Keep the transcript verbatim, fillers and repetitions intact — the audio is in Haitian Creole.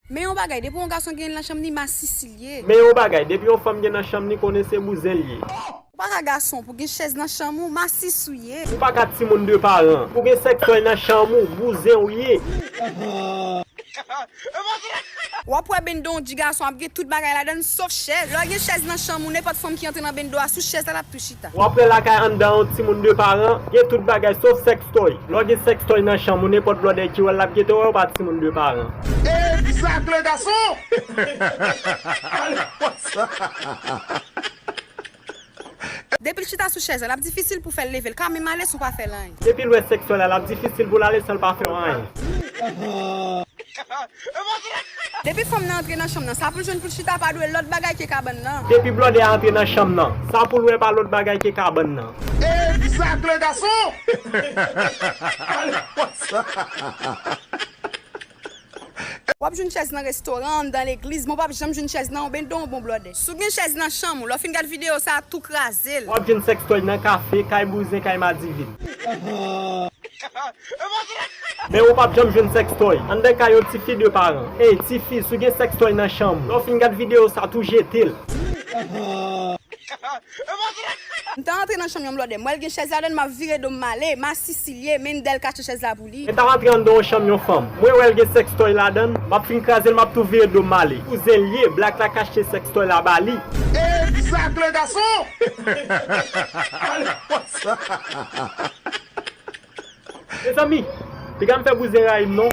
Men yon bagay, depi yon gason gen nan chanm li, masisi l ye. Men yon bagay, depi yon fanm gen nan chanm li, konnen se bouzen l ye. Ou pa ka gason pou gen chèz nan chanm ou, masisi w ye. Ou pa ka timoun de paran. Ou gen sèkstòy nan chanm ou, bouzen w ye. W ap wè bendo yon ti gason ap gen tout bagay ladan l sof chèz. Lè w gen chèz nan chanm ou, nenpòt fanm ki antre nan bendo a sou chèz la, l ap tou chita. W ap wè lakay anndan yon timoun de paran, gen tout bagay sof sèkstòy. Lè w gen sèkstòy nan chanm ou, nenpòt blòdè ki wè l, l ap gentan wè w pa timoun de paran. Egzak le gason! Depi l chita sou chèz la, l ap difisil pou fè l leve. L ka menm ale si w pa fè l anyen. Depi l wè sèkstòy la, l ap difisil pou l ale san l pa fè w anyen. Depi fanm nan antre nan chanm nan, sa pou l jwenn pou l chita pa dwe lòt bagay ke kabann nan. Depi blòdè a antre nan chanm nan, sa pou l wè pa lòt bagay ke kabann nan. Egzak le gason! W ap jwenn chèz nan restoran, anndan legliz, men w p ap janm jwenn chèz nan yon bendo yon bon blòdè. Si w gen chèz nan chanm ou, lè w fin gad videyo sa a, tou kraze l. W ap jwenn sèkstòy nan kafe, kay bouzen, kay madivin. Men ou p ap janm jwenn sèkstòy anndan kay yon tifi de paran. Ey, tifi, si w gen sèkstòy nan chanm ou, lè w fin gad videyo sa, tou jete l. M ta antre nan chanm yon blòdè, m wè l gen chèz ladann, m ap vire do m m ale, m asisi l ye, men dèyè l kache chèz la pou li. M ta antre anndan yon chanm yon fanm, mwen wè l gen sèkstòy ladann, m ap fin kraze l, m ap tou vire do m m ale. Kouzen l ye, blak la k achte sèkstòy la ba li. Egzak le gason! Mezanmi, piga m fè bouzen rayi m non.